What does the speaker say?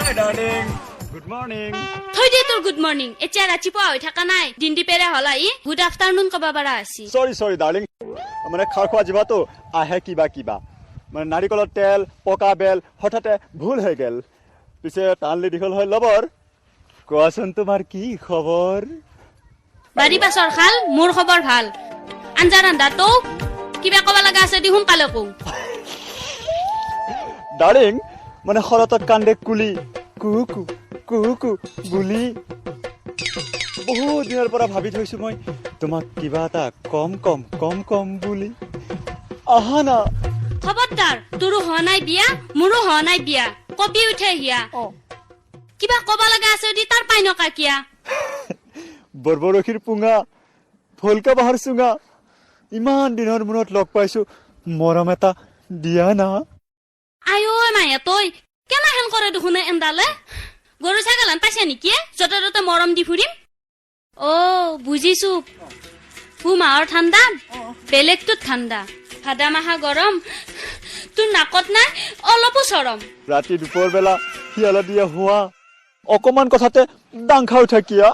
Hi darling, good morning. থৈ দে তোৰ good morning. এতিয়া ৰাতিপুৱা হৈ থকা নাই, দিন দিপেৰে হ'ল আহি গুড আফটাৰনুন ক'ব পাৰা আছি। চৰি চৰি ডাৰ্লিং, মানে খাৰ খোৱা জিভাটো আহে কিবা কিবা, মানে নাৰিকলৰ তেল পকা বেল হঠাতে ভুল হৈ গ'ল। পিছে টানলি দীঘল হৈ লবৰ, কোৱাচোন তোমাৰ কি খবৰ? বাৰী পাছৰ খাল, মোৰ খবৰ ভাল। আঞ্জা ৰান্ধা তো কিবা ক'ব লগা আছে দি সোনকালে কওঁ। ডাৰ্লিং, মানে শৰতত কান্দে কুলি কু কু কু কু বুলি। বহুত দিনৰ পৰা ভাবি থৈছো মই তোমাক কিবা এটা কম কম কম কম বুলি। আহা না। খবৰদাৰ, তোৰো হোৱা নাই বিয়া, মোৰো হোৱা নাই বিয়া, কপি উঠে হিয়া। কিবা ক'ব লগা আছে যদি তাৰ পাই নকা কিয়া। বৰবৰশীৰ পুঙা, ভলকা বাঁহৰ চুঙা, ইমান দিনৰ মূৰত লগ পাইছো, মৰম এটা দিয়া না। আই ঐ মাহে, তই কেনাহেন কৰে দেখোন এন্দালে। গৰু ছাগলান পাইছা নেকি য'তে ত'তে মৰম দি ফুৰিম? অ বুজিছো, পুহ মাহৰ ঠাণ্ডা বেলেগটোত ঠাণ্ডা, ভাদা মাহা গৰম, তোৰ নাকত নাই অলপো চৰম। ৰাতি দুপৰবেলা শিয়ালা দিয়া হোৱা, অকমান কথাতে দাং খাই উঠা কিয়া?